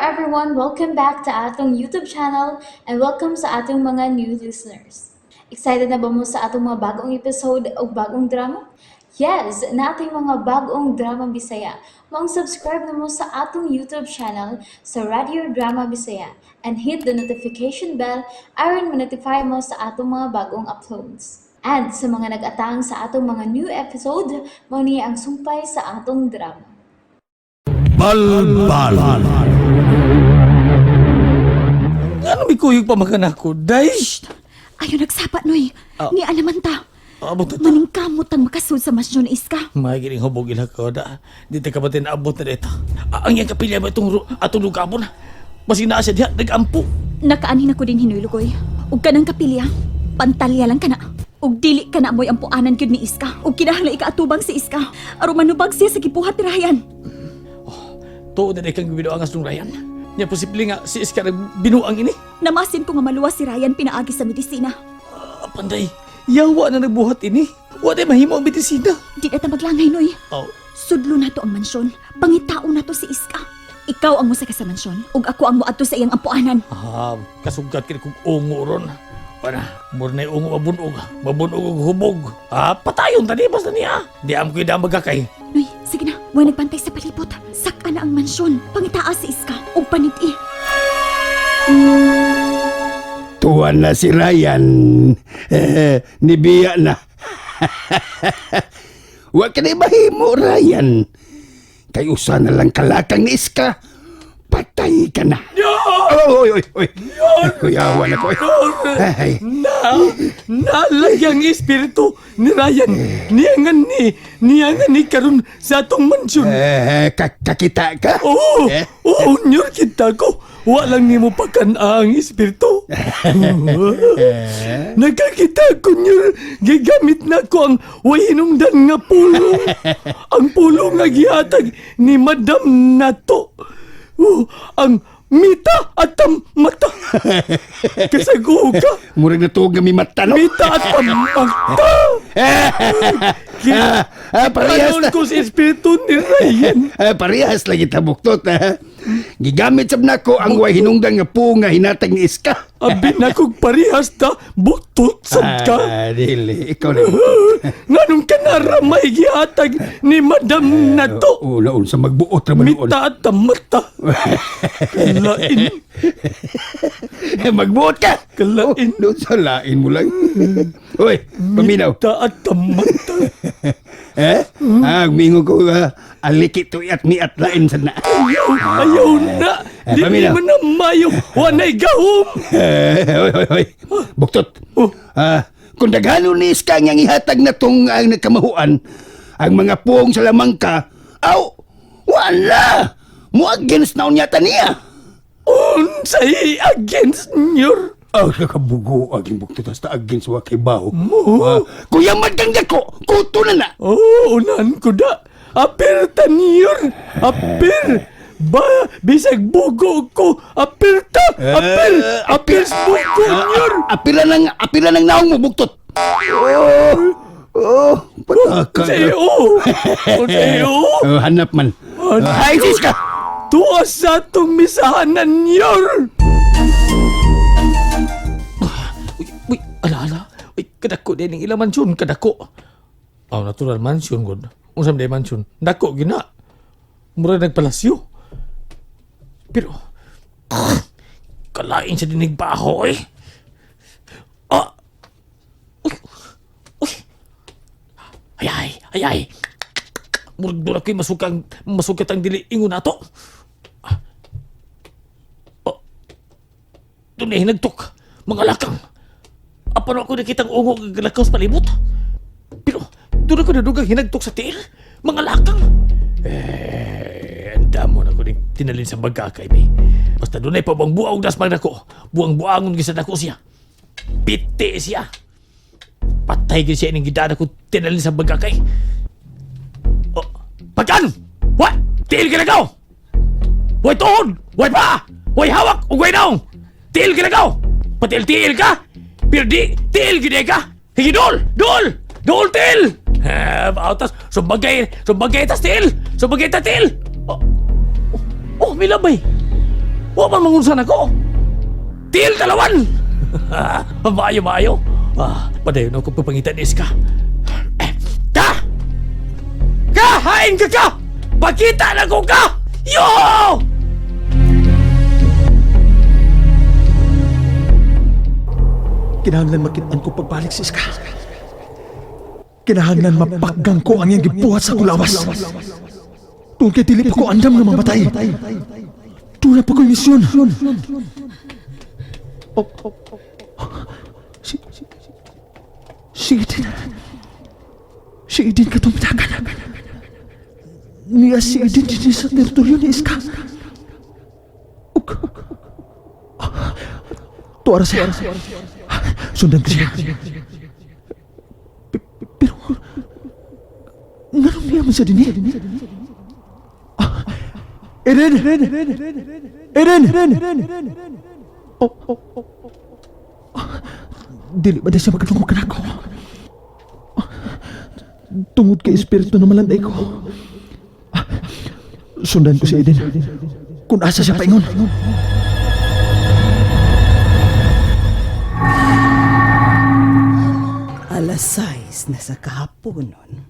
Everyone! Welcome back to atong YouTube channel and welcome sa atong mga new listeners. Excited na ba mo sa atong mga bagong episode o bagong drama? Yes, naa tay mga bagong drama Bisaya. Maong subscribe na mo sa atong YouTube channel sa Radio Drama Bisaya and hit the notification bell aron ma-notify mo sa atong mga bagong uploads. And sa mga nag-atang sa atong mga new episode, mao ni ang sumpay sa atong drama. Balbal. Ano may kuyog pa makanako? Day! Ayo nagsapa, Noy. Ni alaman ta. Abot na ta. Maningkamot ang makasud sa masyon Iska. Magiling hubog ila ko da. Di ta ka ba abot na dito? Ang iyang kapilya ba itong atong lugabon? Basig naa siya diha, nag-ampo. Nakaanhin ako din hinoy lugoy. Ug kanang kapilya, pantalya lang kana. Ug dili ka na mo'y ampuanan gyud ni Iska. Ug kinahanglan ikaatubang si Iska. Aron manubag siya sa gibuhat ni Ryan. Tuod na kang binuang as Ryan. Nya posible nga si Iska nagbinuang ini. Namasin ko nga maluwas si Ryan pinaagi sa medisina. Panday, yawa na nagbuhat ini. Wa day mahimo ang medisina. Di na ta maglangay, Noy. Oh, Sudlo nato ang mansyon. Pangitao nato si Iska. Ikaw ang musaka sa mansyon ug ako ang moadto sa iyang ampuanan. Kasugat kini kog ungo ron. Pana, murna ungo mabunog. Mabunog og hubog. Patayon tani basta niya. Di am ko idang magakay. Noy, sige na. Way nagbantay sa palibot. Saka na ang mansyon. Pangitaa si Iska ug paniti. Tuwa na si Ryan. Eh, nibiya na. Wa ka na mahimo, Ryan. Kay usa na lang kalakang ni Iska. Patay ka na. Oh, oy, oy, oy. Kuyawa na ko. Oy. Ay, Na, nalagyan ang espiritu ni Ryan. Niyangan ni, niyangan ni karon sa atong mansyon. Eh, kakita ka? Oo, Eh? oo, nyor kita ko. Wa lang nimo pakan ang espiritu. Nakakita ko nyor, gigamit na ko ang way hinungdan nga pulo. Ang pulo nga gihatag ni Madam Nato. Oh, ang mita at ang mata. Kasago ka. Murag natuog nga may mata, no? Mita at ang mata. Parehas Kanon na. ko sa espiritu ni Ryan. Parehas lagi tabuktot. Gigamit sab nako ang way hinungdan nga po nga hinatag ni Iska. Abi na kog parehas ta, buktot sad ka. Dili. Ikaw na. Nganong kanara may gihatag ni Madam Nato. Una, unsa magbuot ra man noon. Mita at mata. Kalain. Magbuot ka. Kalain. Oh, doon sa lain mo lang. Uy, paminaw. Mita at mata. Eh? Mingo ko, aliki to at miat lain sa na. Ayaw, ayaw na. Eh, Di paminaw. man na mayo. Wanay gahom. Eh, oy, oy, oy. Buktot. Oh. Kung daghano ni Iska nga ihatag na tong ang nagkamahuan, ang mga puong sa lamangka, aw, wala! Mo against na unya ta niya. Unsay against nyor. Aw, nakabugo aging buktot hasta against wa kay baho. Mo. Kuya man kang dako, kuto na na. Oh, unahan ko da. Apir tanyor. Apir. Ba, bisag bugo ko. Apir ta. Apir. Apir sa bugo nyor. Apila ng naong mo buktot. Oh, oh, pataka. Sa iyo. Sa iyo. Oh, hanap man. Oh, Ay, sis ka. Tuwa sa atong misahanan nyor. Uy, uy, ala, ala. Uy, kadako din ang ilang mansyon, kadako. Oh, natural mansion, god. Unsa man day mansyon? Dako gina. Mura nagpalasyo. Pero, kalain sa dinig baho, eh. Ah! Uy! Uy! Ay, ay, ay, ay. Murag doon ako'y masukang, masukat ang dili ingon nato. Oh. Doon na hinagtok, mga lakang. Apan ako nakitang ungo nga lakaw sa palibot. Pero doon ako nadugang hinagtok sa tiil, mga lakang. Eh, ang damo na ko ning tinalin sa bagakay, be. Basta doon ay pabang buang das nako. Buang-buangon gisa nako siya. Piti siya. Patay gid siya ining gidaan ako tinalin sa bagakay. Oh, pagkan! Wa! Tiil ka na! Way tuod! Way pa! Way hawak! Ug way naong! Tiil ka na! Patil-tiil ka! Pero di, tiil gid ka! Sige, dol! Dol! Dol, tiil! Eh, autas, sumbagay, sumbagay tas tiil! Sumbagay ta tiil! Oh, oh, oh, may labay! Wa man mangunsa nako. Til dalawan. Maayo maayo. Ah, padayon ako pagpangita ni Iska. Eh, ka! Ka! Hain ka ka! Pakita na ko ka! Yo! Kinahanglan makitaan ko pagbalik si Iska. Kinahanglan mapakgang ko ang iyang gibuhat sa kulawas. Tungkol kay dili pa ko andam nga mamatay. Tuna pa ko'y misyon. Oh, oh, oh. Si, si, si Eden. Si Eden katumtakan. Niya si Eden din sa teritoryo ni Iska. Ug, tuara siya. Sundan ko siya. Pero, nganong niya man siya din eh? Ah, Eden! Eden! Oh, oh, oh, oh. Dili ba na siya magkatungkol kanako? Tungod kay espiritu na malanday ko. Ah, sundan ko si Eden. Kung asa siya paingon. Alas 6 na sa kahaponon.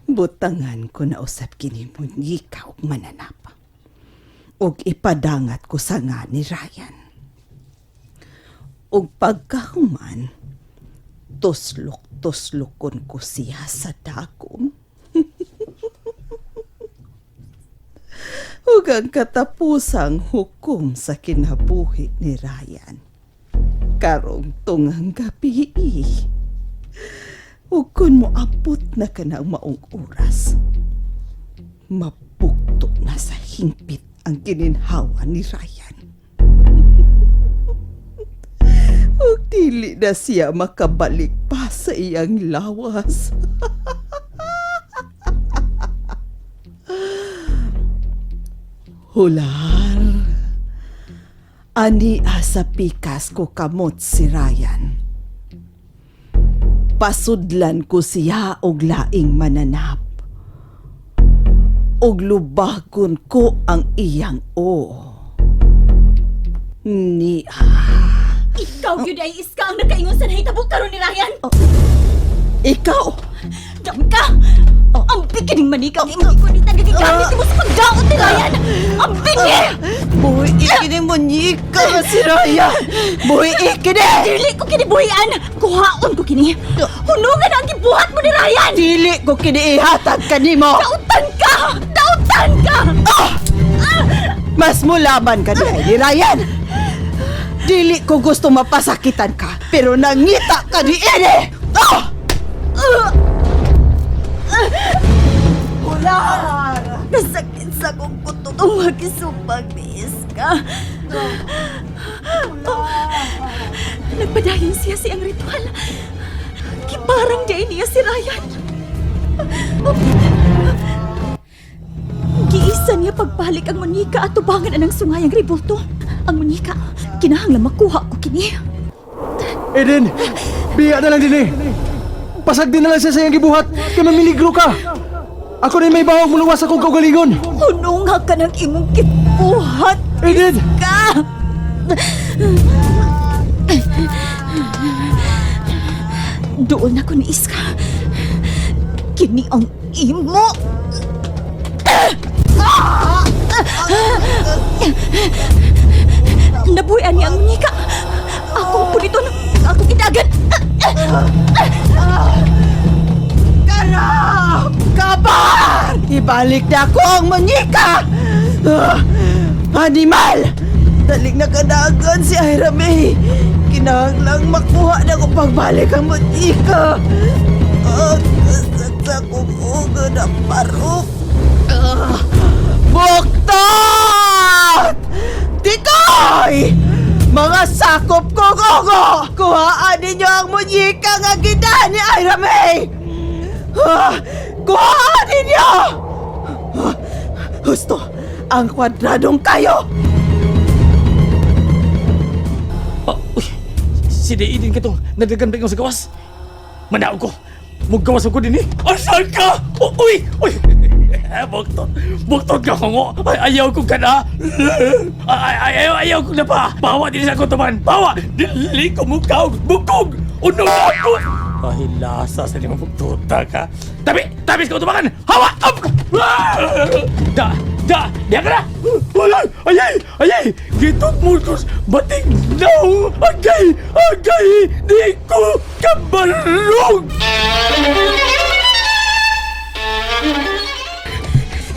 Butangan ko na usap kini munyika og mananap. Og ipadangat ko sa nga ni Ryan. Og pagkahuman, tuslok-tuslokon ko siya sa dagom. Ug ang katapusang hukom sa kinabuhi ni Ryan karong tungang gabi. Ug kun moabot na ka ng maong oras, mapukto na sa hingpit ang gininhawa ni Ryan. Ug dili na siya makabalik pa sa iyang lawas. Hular. Ani sa pikas ko kamot si Ryan. Pasudlan ko siya og laing mananap. Og lubagon ko ang iyang o. Niya. Ikaw gyud ay Iska ang nakaingon sa nahitabo karon ni Ryan. Ikaw! Dam ka! Ang bikining manika ang imong ikunita nga gigamit nimo sa pagdaot ni Ryan. Ang biki! Buhi ikini mo ka nga si Ryan! Buhi ikini! Dili ko kini buhian. Kuhaon ko kini. Hunungan ang gibuhat mo ni Ryan. Dili ko kini ihatag kanimo! Dautan ka! Dautan ka! Mas mulaban ka dihay ni Ryan! Dili ko gusto mapasakitan ka, pero nangita ka ni Ede! Ah! Hular! Nasakit sa kong kututong makisupag ni Iska. Nagpadayon siya siyang ritual. Kiparang di niya si Ryan. Giisa niya pagbalik ang Monica at tubangan anang sungayang ribulto. Ang Monica, kinahanglan makuha ko kini. Eden! Biya na lang din eh! Pasag din na lang siya sa iyang gibuhat kay mamiligro ka! Ako na may bawang muluwas akong kaugalingon! Hununga ka ng imong kipuhat, Eden! ka! Doon ako ni Iska. Kini ang imo. Nabuhian niya ang munyika. Akong puniton. Akong idagan. Karap! Kabar! Ibalik na ko ang munyika! Ah, animal! Daling na kanagan si Ira May. Kinahanglang makuha na ko pagbalik ang munyika. Ah, sa kong ugo na parok. Ah, buktot! Tikoy! Mga sakop ko, Gogo! Kuhaan ninyo ang munyika nga gina ni Ira May! Ah, kuhaan ninyo! Ah, husto, ang kwadradong kayo! Oh, uy, si Eden katong nadagan ba sa gawas? Manaog ko. Muggawas ako din eh. Asan ka? Oh, uy, uy. Buktot. Buktot ka ko. Ay, ayaw ko ka na. Ay, ay, ayaw, ayaw ko na pa. Bawa din sa kutuban. Bawa. Dili ko mukaw. Bukog. Uno na ako. Ay, lasa sa limang buktuta ka. Tabi! Tabi sa kutubangan! Hawa! Up! Ah! Da! Da! Diya ka na! Wala! Ayay! Ayay! Gitot mo ko! Bating now! Agay! Agay! Di ko kabalog!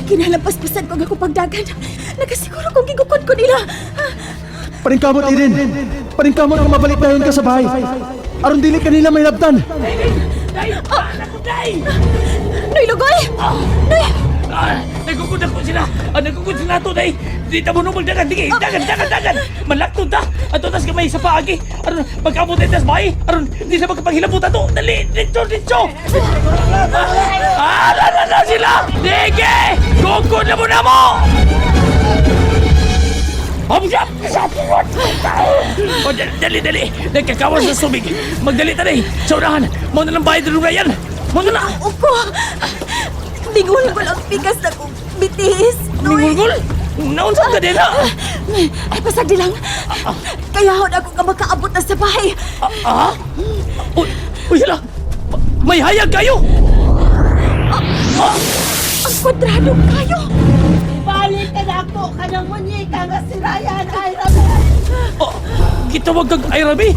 Kinalampas-pasan ko ang akong pagdagan. Nakasiguro kong gigukod ko nila. Paningkamot, Eden! Paningkamot nga mabalik dayon ka sa bahay! Aron dili kanila may labtan! Day! Anak ko, day! Noy, Lugoy! Noy! Ah, nagkukod ako sila! Ah, nagkukod sila to, day! Di ta mo nung magdagan! Sige, dagan, dagan, dagan! Malaktod ta! Ato tas kamay sa paagi! Aron, magkaabot tayo tas bahay! Aron, di sa magkapanghilabot ato! Dali! Diretso, diretso! Ah, na, na, na sila! Sige! Kukod na mo na mo! Oh, dali, dali, dali! Nagkakawas sa tubig! Magdali ta, day! Sa unahan! Mo na lang bayad ng Ryan! Mo na lang! Uko! Ningulgol ang pikas na kong bitis. Noy! Ningulgol? Naunsa ka din ha? Ay, pasagdi lang. Kaya hon ako nga makaabot na sa bahay. Ah? Uy, uy, hala! May hayag kayo! Ang kwadrado kayo. Ibalik ka na ako kanang munyika nga si Ryan Ira May! Oh, gitawag kag Ira May!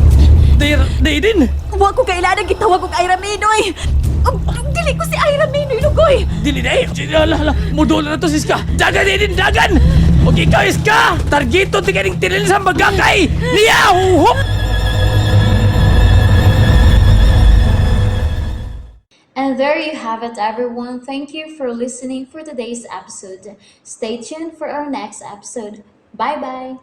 Day, day din! Wa ko kailangan gitawag og Ira May, Noy. Ug ug dili ko si Ira May, Noy, Lugoy. Dili day! Hala, hala! Mudola na to, siska! Dagan, din, dagan! Huwag ikaw, iska! Targito, ti kaning tilil sa magakay! Niya! Huhop! And there you have it, everyone. Thank you for listening for today's episode. Stay tuned for our next episode. Bye bye.